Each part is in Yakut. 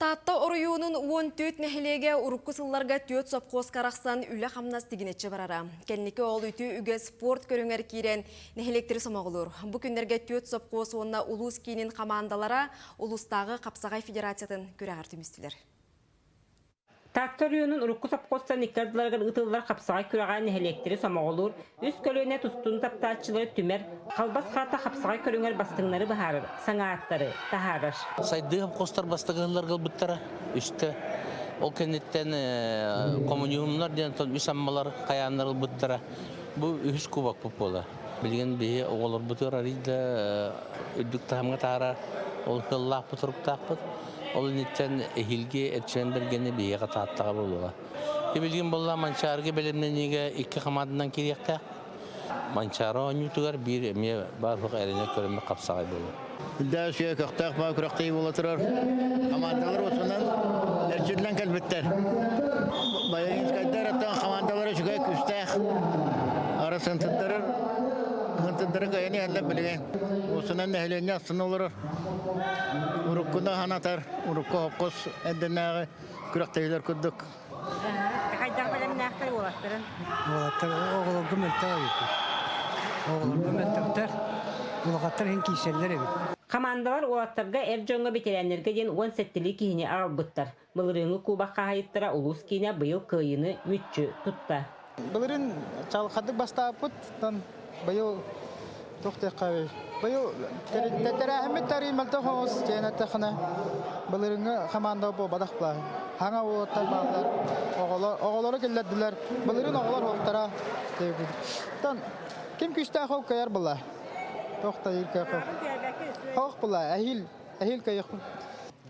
Таатта оройуонун 14 нэһилиэгэ урукку сылларга түөрт сопхуоска арахсан үлэ-хамнас тигинэччи барара. Кэнники ол үтүө үгэс спорт көрүҥэр киирэн нэһилиэктэри сомоҕолуур. Бу күннэргэ түөрт сопхуос уонна улуус киинин хамаандалара улуустааҕы хапсаҕай федерациятын күрэҕэр түмүстүлэр. Таатта оройуонун урукку сопхуостан икки ардыларыгар ыытыллар хапсаҕай күрэҕэ нэһилиэктэри сомоҕолуур, үс көлүөнэ тустууну таптааччылары түмэр, халбас хаата хапсаҕай көрүҥэр бастыҥнары быһаарар, саҥа ааттары таһаарар. Сайдыы сопхуостар бастакы сылларга ылбыттара үстэ. Ол кэнниттэн коммунизмнар диэн үс аммалар хайааннар ылбыттара. Бу үһүс кубокпут буолар. Билигин биһи оҕолорбутугар арый да үрдүк таһымҥа таһаарар ол сыаллаахпыт, соруктаахпыт. Ол инниттэн эһиилги Эрчимэн Бэргэни биһиэхэ Тааттаҕа буолуоҕа. Билигин буолла Манчаарыга бэлэмнэниигэ икки хамаанданан киириэхтээх. Манчаары оонньуутугар биир эмиэ баар суох эрэнэ көрүммүт хапсаҕай буолуо. Үрдээх үчүгэй көхтөөх баа күрэхтэһии буола турар. Хамаандалар уотунан эрчиллэн кэлбиттэр. Баянскайдар оттон хамаандалара үчүгэй күүстээх. Арасынтыттарар хантыттары кыайан иһэллэр билигин. Уосунан нэһилиэнньэ астына олорор. Уруккуну санатар, урукку хопкос эрдэнээҕи күрэхтэһиилэр курдук. Хайдах бэлэмнээхтэр уолаттарын? Уолаттар оҕолорго мөлтөх эбиппит. Оҕолорго мөлтөхтөр, улахаттар иһин киирсэллэр эбит. Хамаандалар уолаттарга эр дьоҥҥо бэтэрээннэргэ диэн 17 киһини аҕалбыттар. Былырыыҥҥы кубок хаһаайыттара улуус киинэ быйыл кыайыыны мүччү тутта. Былырыын чалхадык бастаабыт, быйыл туох диэххэ быйыл тэрээһиммит тарый мөлтөх оҕус диэн эттэххинэ былырыыҥҥы хамаанда буолбатах былаа. Хаҥа уолаттар бааллар, оҕолор оҕолору киллэрдилэр. Былырыын оҕолор уолтара диэбит. Ким күүстээх ол кыайар была. Туох да Хоох была, эһиил эһиил кыайыахпын.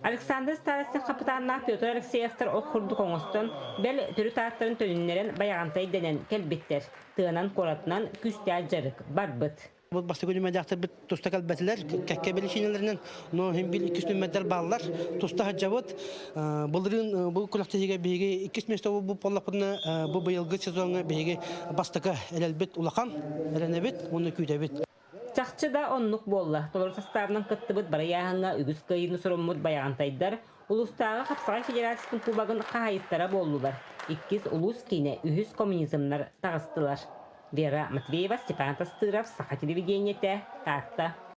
Александр Старостин хапытааннаах Петр Алексеевтар ох курдук оҥостон, бэл, төрүт ааттарын төнүннэрэн Байаҕантай дэнэн кэлбиттэр. Тыанан куоратынан күүстээх дьарык барбыт. Бу бастакы нүмердээхтэрбит туста кэлбэтилэр, кэккэ бэлисиинэлэринэн, но иһин бил иккис нүмердэр бааллар, туста сылдьабыт. Былырыын бу күрэхтэһиигэ биһиги иккис миэстэ буоллахпытына, бу быйылгы сезоҥҥа биһиги бастакы эрэлбит улахан, эрэнэбит уонна күүтэбит. Чахчы да оннук буолла. Толору састаабынан кыттыбыт барыйааһыҥҥа үгүс кыайыыны суруммут байаҕантайдар улуустааҕы хапсаҕай федерациятын кубогын хаһаайыттара буоллулар. Иккис улуус киинэ, үһүс коммунизмнар таҕыстылар. Вера Матвеева, Степан Тастыров, Саха телевидениетэ, Таатта.